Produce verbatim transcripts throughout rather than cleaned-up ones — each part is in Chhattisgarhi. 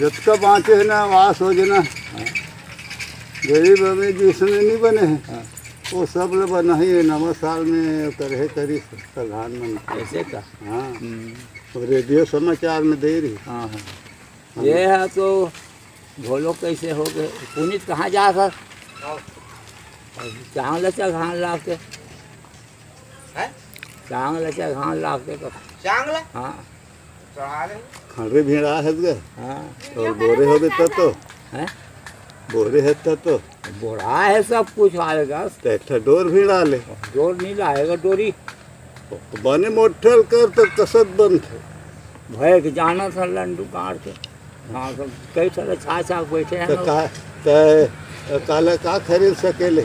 जतका बाँचे हे ना, वास हो जाना। हाँ। गरीब अमीर जिसने नहीं बने हैं, हाँ। वो सब ले बनाही है। नवा साल में करे करिस प्रधानमंत्री। ऐसे का? हाँ। हम्म। और रेडियो समाचार में दे रही। हाँ, हाँ। हाँ। ये है तो बोलो कैसे हो गए? पुनीत कहाँ जा सर? चांगला चा घान लाग के। हैं? चांगला चा घान लाग के तो। चांगला? हाँ। चढ़ा ले। खंडरी भिड़ा है गे। हाँ। और बोरे हो गए तब तो। हैं? बोरे है तब तो। बोरा है, सब कुछ आएगा। तो एक ठो डोर भिड़ा ले। डोर नहीं लाएगा, डोरी। बने मोटल कर तो कसत बनथे। भय के जाना था लंडू काट के। हाँ, सब कई सारे छा छा के बैठे हैं तो लोग। का, तो काला का खरीद सकेले?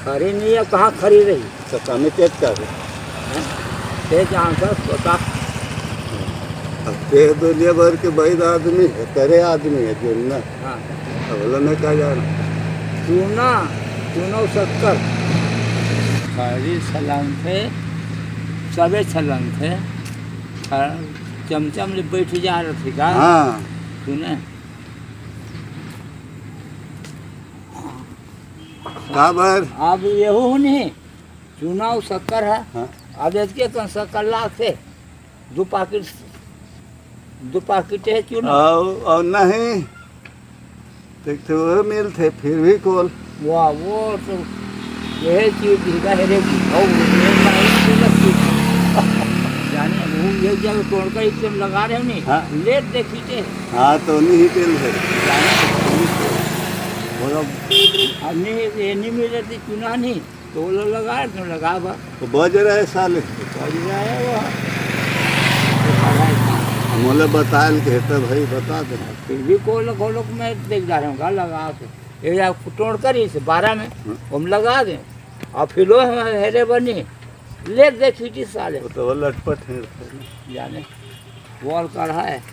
खरीद नहीं है, कहाँ खरीद रही? तो कमी तेज कर। हैं? तेज आंसर सोचा। अब तेज दुनिया भर के बैद आदमी है, करे आदमी है, जो ना। हाँ। अब बोला मैं क्या जाना? चूना, चूना शक्कर। खरी छलन थे, सबे छलन थे। खर-, चमचम ले बैठ जा रहे थे का? हाँ। सुने? काबर? अब यहू नहीं, चूना अउ शक्कर है। हाँ। अब एतके कन शक्कर लागथे, दू पाकिट, दू पाकिट है चूना। अउ, अउ नहीं, देख तो वो मिलथे, फिर भी कोल। वाह, वो तो यह चीज दिखा है रे, और वो ये नहीं मिलत चीज। जाने, वो ये जब तोड़ कर एकदम लगा रहे हो नहीं, हाँ। लेट देखी थे। हाँ, तो नहीं तेल है। जाने, बोलो, अब नहीं, ये नहीं मिलत चूना नहीं। तो वो लोग लगा, तो लगा बा। तो बज रहा है साले। बज रहा है वो। मोला बतायल के त भाई बता दे। फिर भी कोई लोग, कोई लोग मैं देख जा रहा हूँ, का लगा के। ये या तोड़ कर इसे बारह में, हम्म। हम लगा दें। और फिर वो हम हेरे बनी। ले देखी थी साले। वो तो वो लटपट है। जाने। बॉल कर है।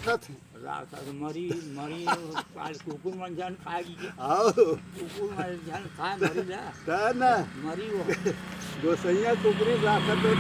रात मरी, मरी, आज कुकुर मन झन खाए गिगे। आओ। कुकुर मन झन खाए, मरी ला। ता ना। मरी वो। गोसैया कुकरी राखत हो।